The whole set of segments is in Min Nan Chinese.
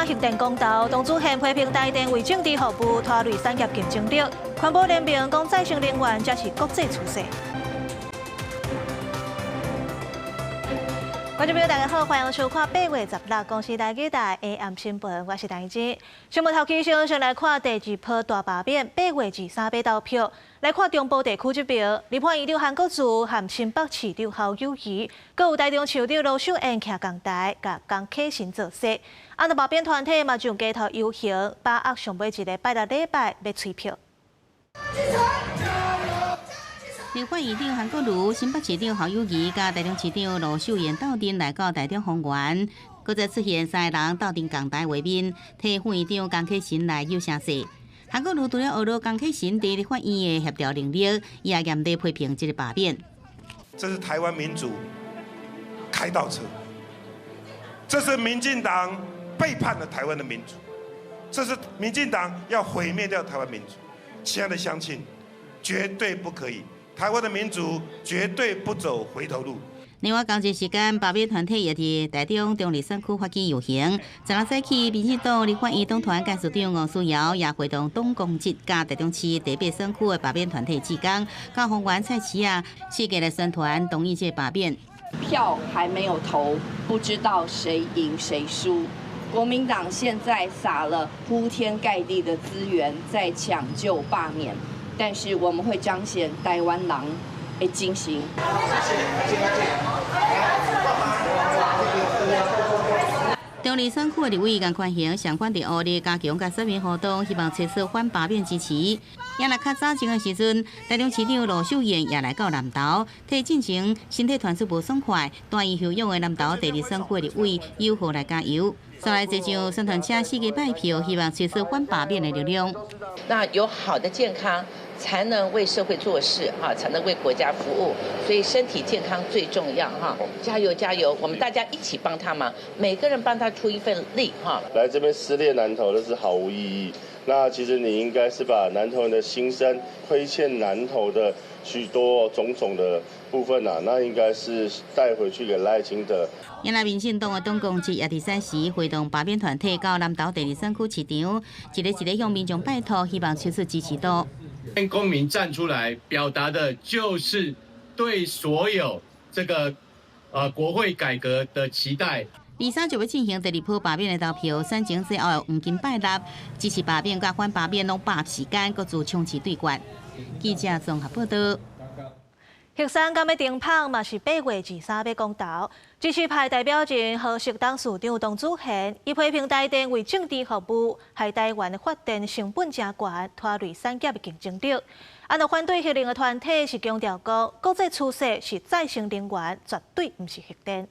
核電公投，董主憲批評台電為政治服務，拖累產業競爭力。環保聯盟講再生能源才是國際趨勢。觀眾朋友，大家好，歡迎收看8月16公視台語台 AM 新聞，我是陳怡新聞頭起先先來看第二波大罷免，8月23欲投票。來看中部地區這邊，立法院長韓國瑜和新北市長侯友宜，閣有台中市長盧秀燕徛仝台，共江啟臣造勢。啊，那罷免團體嘛上街頭遊行，把握上尾一个拜六禮拜欲催票。立法院長韓國瑜、新北市長侯友宜、佮台中市長盧秀燕鬥陣來到台中豐原，閣再出現三个人鬥陣仝台畫面，替副院長江啟臣來有聲勢。韓國瑜除了呵咾江啟臣佇立法院的協調能力，伊也嚴厲批評這个罷免。這是台灣民主開倒車，這是民進黨背叛了台灣的民主，這是民進黨要毀滅掉台灣民主。親愛的鄉親，絕對不可以。台灣的民主絕對不走回頭路。另外，仝一時間，罷免團體也佇台中中壢選區發起遊行。昨昏早起，民進黨立法院黨團幹事長吳思瑤也會同黨公職佮台中市第八選區的罷免團體志工，到豐原菜市仔，四界來宣傳同意這個罷免。票還沒有投，不知道誰贏誰輸。國民黨現在撒了鋪天蓋地的資源在搶救罷免。但是我們會彰顯台灣人的精神。中壢選區的立委江寬雄相關佇烏日加強佮選民互動，希望揣出反罷免支持。也若較早前的時陣，台中市長盧秀燕也來到南投，替進前身體傳出無爽快、住院休養的南投第二選區的立委友好來加油。再來坐上宣傳車四界拜票，希望揣出反罷免的力量。那有好的健康，才能為社會做事，哈，才能為國家服務。所以身體健康最重要，哈！加油加油，我們大家一起幫他忙，每個人幫他出一份力，哈。來這邊撕裂南投，那是毫無意義。那其實你應該是把南投人的心聲，虧欠南投的許多種種的部分啊，那應該是帶回去給賴清德。原來民進黨的黨公職也佇三時會同罷免團體到南投第二選區市場，一个一个向民眾拜託，希望取出支持度。公民站出來表達的，就是對所有這個國會改革的期待。23就欲進行第二波罷免的投票，選前最後黃金拜六，支持罷免佮反罷免攏把時間，閣做衝刺對決。記者綜合報道。核三敢欲停麭嘛是8月23欲公投。支持派代表人和碩董事長董祖賢，伊批評台電為政治服務，害台灣的發電成本誠懸，拖累產業的競爭力。啊，若反對核能的團體是強調講，國際趨勢是再生能源，絕對毋是核電。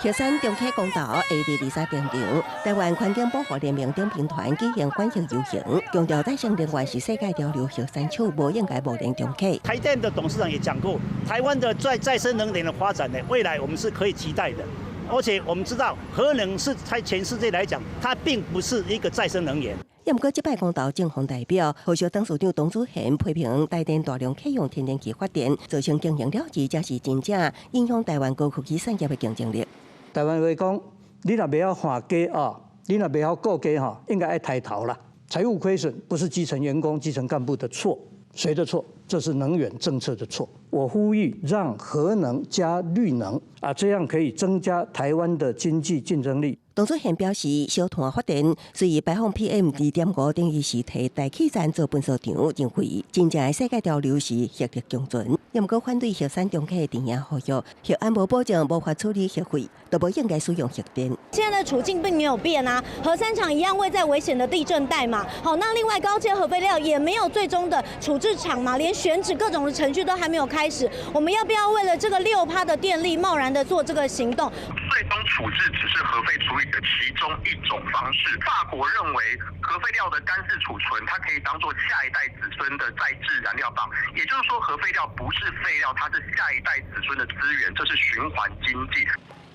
核三重啟公投會佇23登場，台灣環境保護聯盟等兵團舉行反核遊行，強調再生能源是世界潮流，核三廠無應該貿然重啟。台電的董事長也講過，台灣的再生能源的發展呢，未來我們是可以期待的。而且我們知道，核能是在全世界來講，它並不是一個再生能源。也毋過，這擺公投正方代表和碩董事長董祖賢批評台電大量啟用天然氣發電，造成經營了之，才是真正影響台灣高科技產業的競爭力。台灣話講，你若袂曉換家啊，你若袂曉顧家吼，應該愛刣頭啦。財務虧損不是基層員工、基層幹部的錯，誰的錯？這是能源政策的錯。我呼籲讓核能加綠能啊，這樣可以增加台灣的經濟競爭力。董祖賢表示，燒炭發電雖然排放 PM 2.5等於是提大氣層做糞掃場，認為真正的世界潮流是核力共存。也毋過反對核三重啟的陣營呼籲，核安無保證無法處理核廢，都無應該使用核電。現在的處境並沒有變啊，核三廠一樣位在危險的地震帶嘛。好，那另外高階核廢料也沒有最終的處置場嘛，連選址各種的程序都還沒有開始。我們要不要為了這個6%的電力，貿然的做這個行動？最終處置只是核廢處理的其中一種方式。法國認為核廢料的乾式儲存，它可以當做下一代子孫的再製燃料棒。也就是說，核廢料不是廢料，它是下一代子孫的資源，這是循環經濟。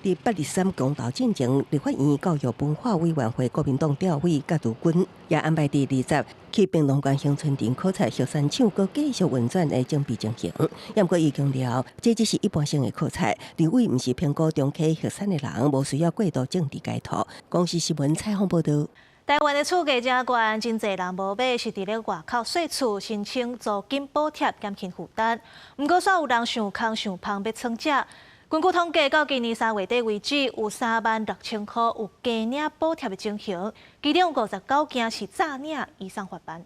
佇八二三公投進前，立法院教育文化委員會國民黨調委葛如鈞也安排佇20去屏東縣恆春鎮考察核三廠閣繼續運轉的準備情形。毋過伊強調，這只是一般性的考察，立委毋是評估重啟核三的人，無需要過度政治解讀。公視新聞採訪報導。台灣的厝價誠懸，真濟人無買，是佇咧外口稅厝申請租金補貼減輕負擔。毋過，煞有人想空想芳欲創食。根據統計，到今年3月底為止，有36,000戶有加領補貼的情形，其中59間是詐領移送法辦。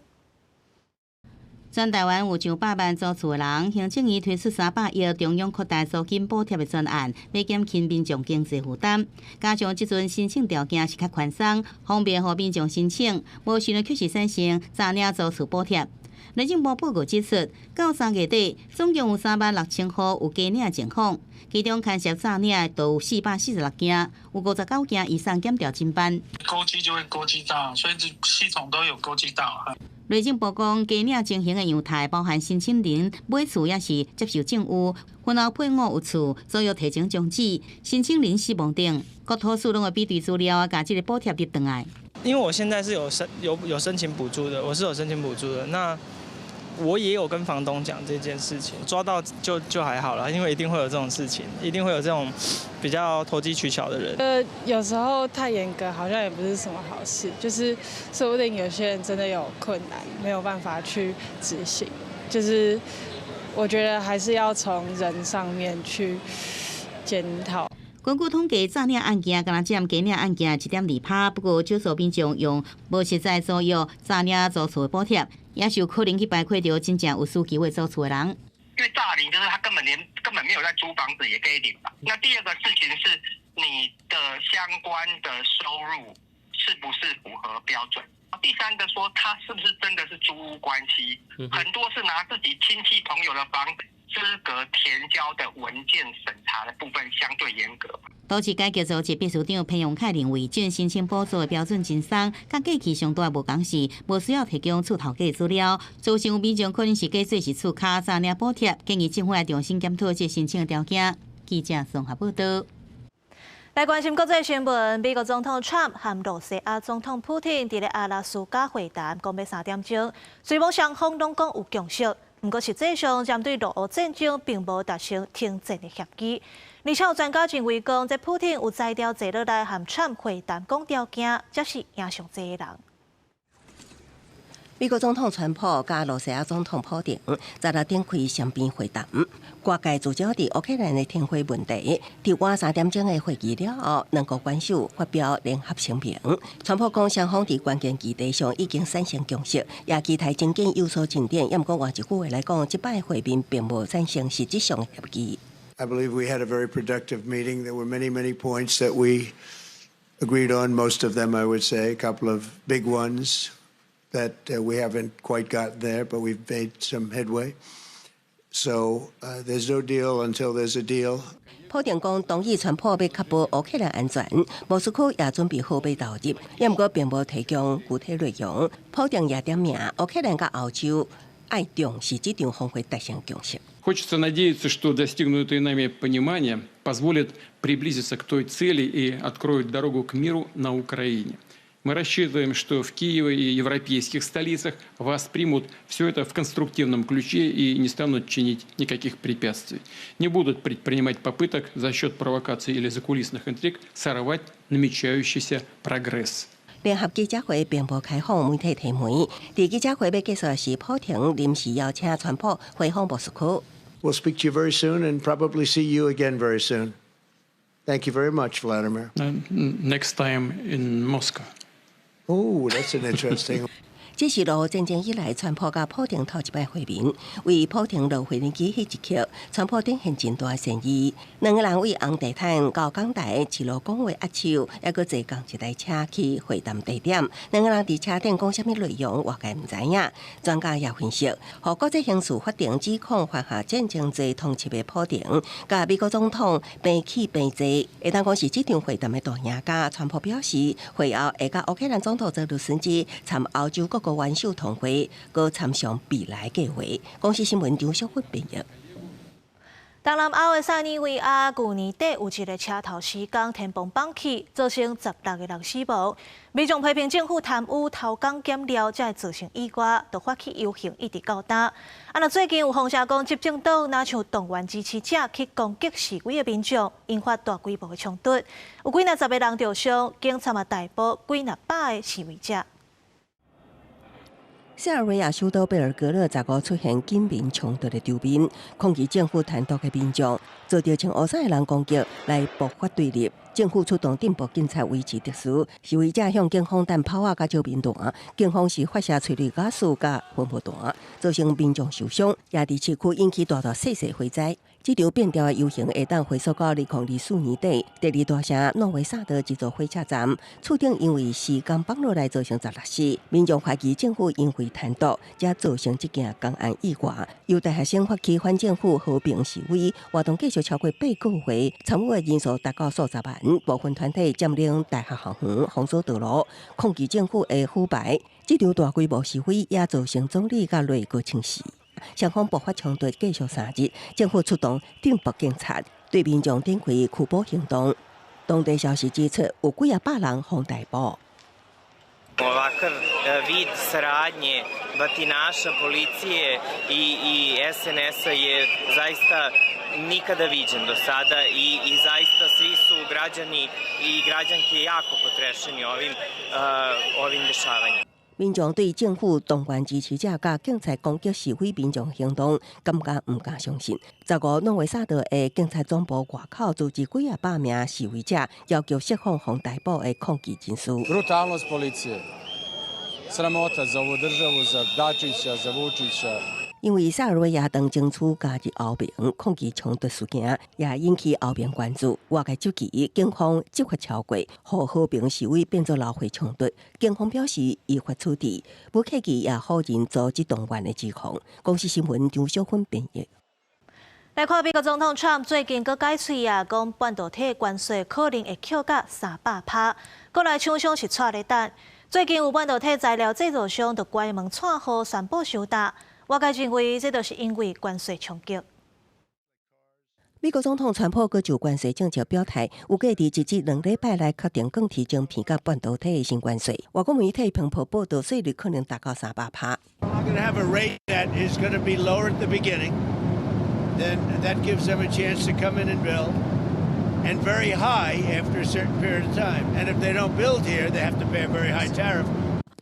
全台灣有上百萬租厝的人，行政院推出300億中央擴大租金補貼的專案，欲減輕民眾經濟負擔。加上這陣申請條件是較寬鬆，方便予民眾申請，無想著卻是產生詐領租厝補貼。內政部報告指出，到3月底，總共有36,000戶有加領情況，其中牽涉詐領的有446件，有59件移送檢調偵辦。勾稽就會勾稽到，所以這系統都有勾稽到。內政部講，加領情形的樣態包含申請人買厝抑是接受贈與，婚後配偶有厝，租約提前終止，申請人死亡等，國土署攏會比對資料，共這个補貼入轉來。因為我現在是有申請補助的，我是有申請補助的。那我也有跟房東講這件事情，抓到就還好了，因為一定會有這種事情，一定會有這種比較投機取巧的人。有時候太嚴格好像也不是什麼好事，就是說不定有些人真的有困難，沒有辦法去執行。就是我覺得還是要從人上面去檢討。根據統計，詐領案件敢若佔加領案件1.2趴，不過少數民眾用無實在租約詐領租厝的補貼，也是有可能去排開著真正有需求的租厝的人。因為詐領就是他根本沒有在租房子，也可以領嘛。那第二個事情是你的相關的收入是不是符合標準？第三個說他是不是真的是租屋關係？很多是拿自己親戚朋友的房子。資格填交的文件審查的部分相對嚴格。都市改革組織秘書長彭榮凱認為，這申請補助的標準真鬆，佮過去上大無仝是，無需要提供厝頭家資料，造成有民眾可能是假做是厝跤詐領補貼，建議政府來重新檢討這申請的條件。記者綜合報導。來關心國際新聞，美國總統川普和羅西亞總統普丁佇咧阿拉斯加會談，講欲3點鐘，雖罔雙方攏講有共識，毋過實際上針對俄烏戰爭並無達成停戰的協議。而且有專家認為講，這普丁有才調坐落來和川普會談講條件，才是贏上濟的人。美國總統川普佮羅西亞總統普丁十六展開雙邊會談，外界聚焦佇烏克蘭的停火問題。佇晚3點鐘的會議了後，兩國元首發表聯合聲明。川普講，雙方佇關鍵議題上已經產生共識，也期待真緊有所進展。毋過換一句話來講，這擺會面並無產生實質上的協議。 I believe we had a very productive meeting. There were many, many points that we agreed on. Most of them, I would say, a couple of big ones that we haven't quite gotten there, but we've made some headway. So there's no deal until there's a deal. 普丁講，同意川普欲確保烏克蘭安全，莫斯科也準備好欲投入，毋過並無提供具體內容。普丁也點名烏克蘭佮歐洲愛重視這場峰會達成共識。 Хочется надеяться, что достигнутое нами понимание позволит приблизиться к той цели и откроет дорогу к миру на Украине. Мы рассчитываем, что в Киеве и европейских столицах воспримут все это в конструктивном ключе и не станут чинить никаких препятствий. Не будут предпринимать попыток за счет провокаций или закулисных интриг сорвать намечающийся прогресс. 聯合記者會並無開放媒體提問。佇記者會欲結束時，普丁臨時邀請川普回訪莫斯科。 We'll speak to you very soon and probably see you again very soon. Thank you very much, Vladimir. Next time in Moscow. Oh, that's an interesting. 這是俄烏戰爭以來，川普佮普丁頭一擺會面。為普丁落飛機彼一刻，川普展現真大善意。兩个人為紅地毯到講台一路講話握手，猶閣坐仝一台車去會談地點。兩个人佇車頂講啥物內容，外界毋知影。專家也分析，予國際刑事法庭指控犯下戰爭罪通緝的普丁，佮美國總統平起平坐，會當講是這場會談的大贏家。川普表示，會後會佮烏克蘭總統澤倫斯基參歐洲各國元首通會，閣參詳未來計劃。公視新聞張淑芬編譯。東南歐的塞爾維亞，舊年底有一个車頭施工天崩崩去，造成16個人死亡。民眾批評政府貪污、偷工減料，才會造成意外，就發起遊行一直到今。啊，若最近有風聲講，執政黨若像動員支持者去攻擊示威的民眾，引發大規模的衝突，有幾若十个人受傷，警察嘛逮捕幾若百个示威者。塞爾維亞首都貝爾格勒15出現警民衝突的場面，抗議政府貪瀆的民眾遭到穿烏衫的人攻擊，來爆發對立。政府出動鎮暴警察維持秩序，示威者向警方彈炮仔佮照面彈，警方是發射催淚瓦斯佮噴霧彈，造成民眾受傷，也佇市區引起大大細細火災。這場變調的遊行會當回溯到2024年底，第二大城諾維薩德這座火車站，厝頂因為施工崩落來造成16死，民眾懷疑政府因為貪瀆，才造成這件工安意外。由大學生發起反政府和平示威活動，繼續超過8個月，參與的人數達到數十萬，部分團體佔領大學校園，封鎖道路，抗議政府的腐敗。這場大規模示威也造成總理佮內閣請辭。雙方爆發衝突繼續3日，政府出動鎮暴警察對民眾展開拘捕行動。當地消息指出，有幾仔百人予逮捕。 Ovakav vid saradnje batinaša, policije i SNS-a je zaista nikada viđen do sada i zaista svi su građani i građanke jako potrešeni ovim dešavanjima. 民眾對政府動員支持者佮警察攻擊示威民眾行動，感覺毋敢相信。15諾維薩德的警察總部外口組織幾仔百名示威者，要求釋放予逮捕的抗議人士。 Brutalnost policije, sramota za ovu državu, za Dačića, za Vučića. 因為塞爾維亞當爭取加入歐盟，抗議衝突事件也引起歐盟關注。外界質疑警方執法超過，予和平示威變做流血衝突。警方表示依法處置，無客氣也否認組織動員的指控。公視新聞張小芬編譯。來看美國總統川普最近閣改喙啊，講半導體關稅可能會扣到300%，國內廠商是掣咧等。最近有半導體材料製造商就關門掣號宣布收擔。外界認為這就是因為關稅衝擊。美國總統川普閣就關稅政策表態，預計佇這2禮拜內確定鋼鐵晶片佮半導體的新關稅。外國媒體彭博報道，稅率可能達到300%。 Going to have a rate that is going to be lower at the beginning. Then that gives them a chance to come in and build, and very high after a certain period of time. And if they don't build here, they have to pay a very high tariff.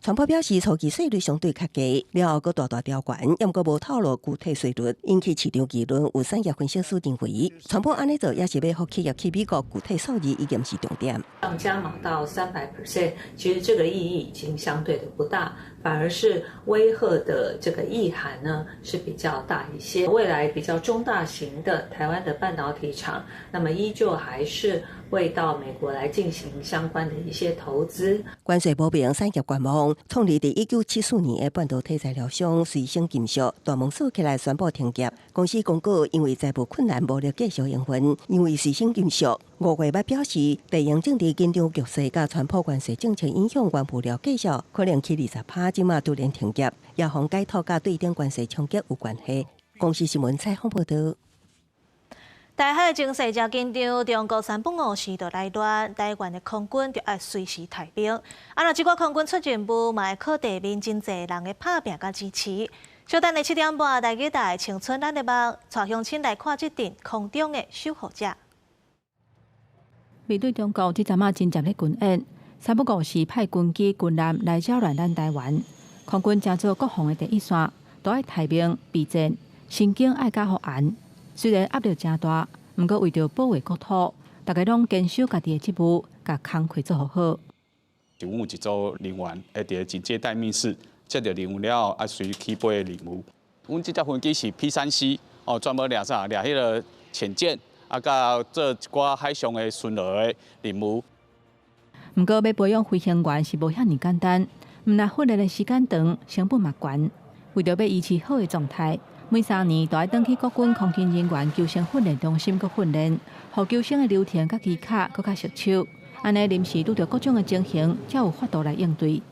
川普表示，初期稅率相對較低，了後閣大大調懸，毋過無透露具體稅率，引起市場議論。有產業分析師認為，川普按呢做也是欲予企業去美國，具體數字已經毋是重點。加碼到300%，其實這個意義已經相對的不大，反而是威嚇的這個意涵呢是比較大一些。未來比較中大型的台灣的半導體廠，那麼依舊還是會到美國來進行相關的一些投資。關稅無明，產業觀望。創立佇1974年的半導體材料商瑞聲金屬大門鎖起來宣布停業。公司公告因為財務困難無力繼續營運。因為瑞聲金屬5月捌表示，地緣政治緊張局勢佮川普關稅政策影響原物料價格可能起20%，這馬突然停業，也予解套佮對等關稅衝擊有關係。公視新聞採訪報導。台海情勢誠緊張，中國三不五時就來亂，台灣的空軍就愛隨時待命。啊，若這寡空軍出任務，嘛會靠地面真濟人的拍拚佮支持。小等下7點半，台語台青春咱的夢，帶鄉親來看這陣空中的守護者。面對中國這陣仔真正咧軍演，三不五時派軍機、軍艦來擾亂咱台灣，空軍成做國防的第一線，都愛待命備戰，神經愛較予絚。雖然壓力誠大，毋過為著保衛國土，大家攏堅守家己的職務，共工課做予好。阮有一組人員會佇個警戒待命室接著任務了後，啊隨起飛的任務。阮這隻飛機是 P-3C，哦，專門掠啥？掠彼个潛艦，啊，佮做一寡海上的巡邏的任務。毋過欲培養飛行員是無遐爾簡單，毋但訓練的時間長，成本嘛懸。為著欲維持好的狀態，每3年都愛轉去國軍空勤人員救生訓練中心閣訓練，予救生的流程佮技巧閣較熟手。按呢臨時拄著各種的情形，才有法度來應對。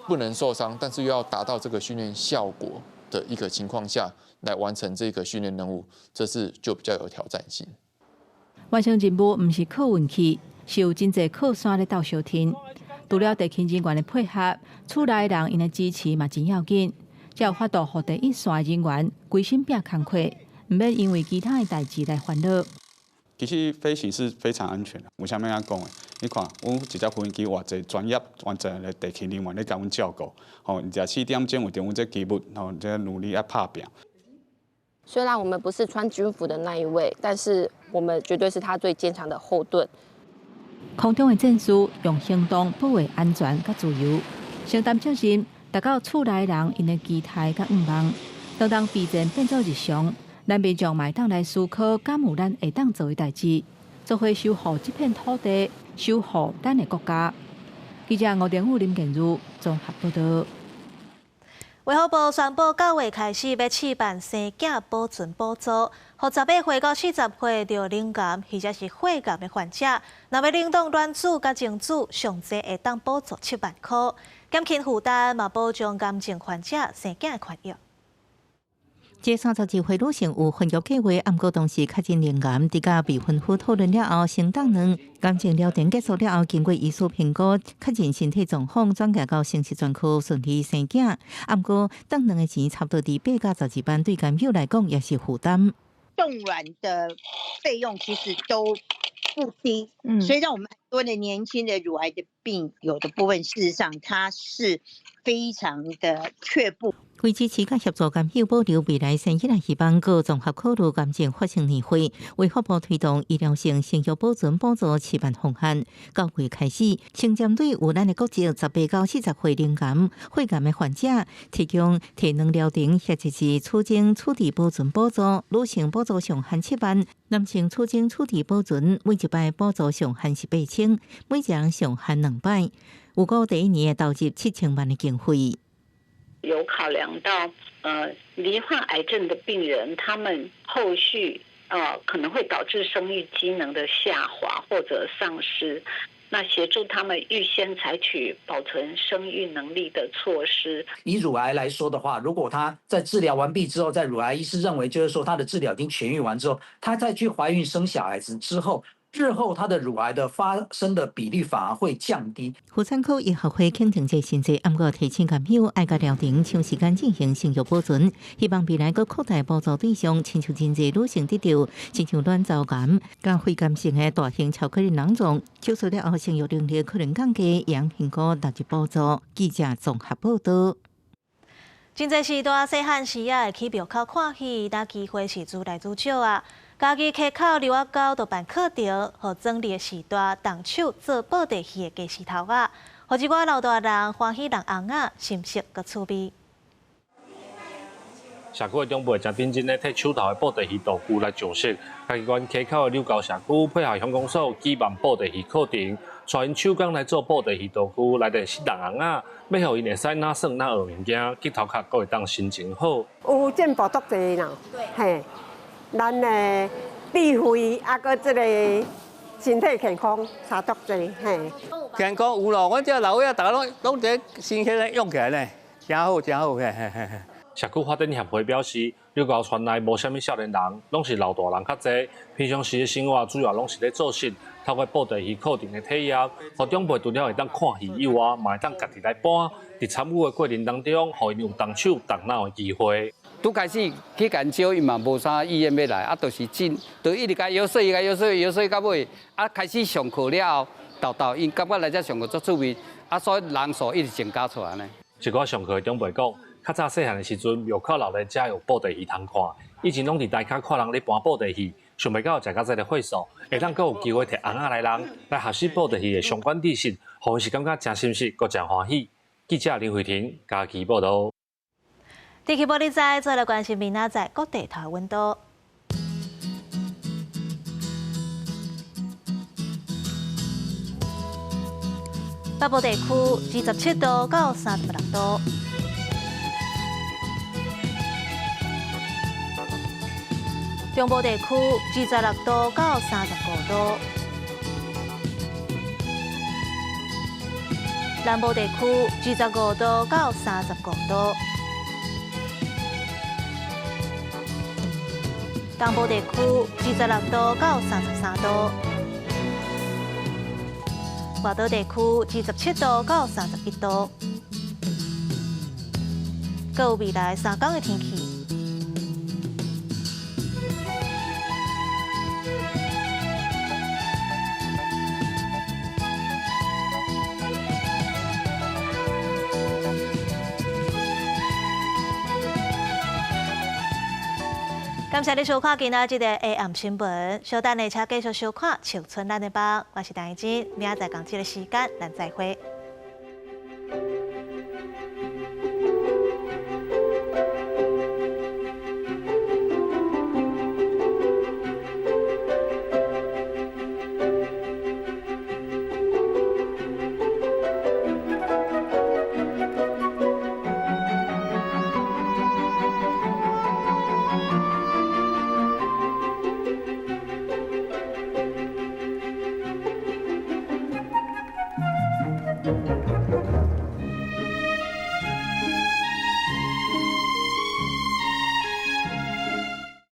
不能受傷，但是又要達到這個訓練效果。的一個情況下來完成這個訓練任務，這次就比較有挑戰性。完成任務毋是靠運氣，是有真濟靠山咧鬥相挺。除了地勤人員的配合，厝內人𪜶的支持嘛真要緊，才有法度予第一線人員規身拚工課，毋免因為其他的代誌來煩惱。其實飛行是非常安全的，為啥物按呢講的？你看，阮一隻飛機偌濟專業、偌濟的地勤人員咧共阮照顧，吼，24點鐘有佇阮這機密，吼，這努力愛拍拚。雖然我們不是穿軍服的那一位，但是我們絕對是他最堅強的後盾。空中的戰士用行動保衛安全佮自由，承擔責任，達到厝內人𪜶的期待佮願望。當當備戰變做日常，咱民眾嘛會當來思考，敢有咱會當做的代誌，做伙守護這片土地，守護咱的國家。記者吳連武、林建如綜合報導。衛福部宣布，9月開始欲試辦生囝保存補助，予18歲到40歲著乳癌或者是血癌的患者，若欲冷凍卵子佮精子，上濟會當補助7萬箍，減輕負擔，嘛保障癌症患者生囝的權益。這32歲女性有婚育計劃，毋過當時確診乳癌，佇佮未婚夫討論了後，先凍卵。癌症療程結束了後，經過醫師評估，確認身體狀況，轉介到生殖專科順利生囝。毋過凍卵的錢差不多佇8到12萬，對癌友來講也是負擔。凍卵的費用其實都不低，所以讓我們很多的年輕的乳癌的病友的部分，事實上它是非常的卻步。為支持佮協助癌友保留未來生育的希望，閣綜合考慮癌症發生年歲，衛福部推動醫療性生育保存補助試辦方案。9月開始，先針對有咱的國籍18到40歲乳癌、血癌的患者，提供提卵療程或者是儲精處置保存補助。女性補助上限7萬，男性儲精處置保存每一擺補助上限是8000，每一人上限兩擺。預估第一年投入7000萬的經費。有考量到，罹患癌症的病人，他們後續可能會導致生育機能的下滑或者喪失，那協助他們預先採取保存生育能力的措施。以乳癌來說的話，如果他在治療完畢之後，在乳癌醫師認為就是說他的治療已經痊癒完之後，他再去懷孕生小孩子之後，日後他的乳癌的發生的比例反而會降低。婦產科醫學會肯定這新制，毋過提醒癌友愛共療程長時間進行生育保存，希望未來閣擴大補助對象，親像真濟女性得著，親像卵巢癌、佮肺癌性的大型巧克力囊腫，手術了後生育能力可能降低，會評估納入補助。記者綜合報導。真濟時段細漢時仔會去廟口看戲，但機會是愈來愈少啊。嘉義溪口柳仔溝就辦課程，予壯麗的時代動手做布袋戲的家私頭仔，予一寡老大人歡喜弄尪仔，心色閣趣味。社區的長輩誠認真咧，提手頭的布袋戲道具來上色。嘉義縣溪口的柳溝社區配合鄉公所舉辦布袋戲課程，帶𪜶手工來做布袋戲道具，來練習弄尪仔，欲予𪜶會使哪耍哪學物件，去頭殼閣會當心情好。有進步足濟啦，嘿，咱的智慧啊，閣這個身體健康差足濟，嘿。健康有咯，阮這老歲仔，逐家攏這身體咧用起來呢，誠好誠好，嘿嘿嘿。社區發展協會表示，柳溝村內無啥物少年人，攏是老大人較濟。平常時的生活主要攏是咧做事，透過布袋戲課程的體驗，予長輩除了會當看戲以外，嘛會當家己來搬。佇參與的過程當中，予𪜶有動手動腦的機會。拄開始去共招，𪜶嘛無啥意願欲來，啊，就是真，就一直共遊說，共遊說，遊說到尾，啊，開始上課了後，沓沓𪜶感覺來遮上課足趣味，啊，所以人數一直增加出來呢。一寡上課的長輩講，較早細漢的時陣，廟口老咧遮有布袋戲通看，以前攏佇台跤看人咧搬布袋戲，想袂到食到這个會所，會當閣有機會提尪仔來人來學習布袋戲的相關知識，予𪜶是感覺誠心實，閣誠歡喜。記者林慧婷嘉義報導。天氣報你知，做來關心明仔載各地頭溫度。北部地區27度到36度。中部地區26度到35度。南部地區25度到35度。東部地區26度到33度，外島地區27度到31度。閣有未來3工的天氣。感謝你收看今仔這个 AM 新聞，稍等下請繼續收看《青春咱的夢》，我是陳怡貞，明仔載仝這个時間，咱再會。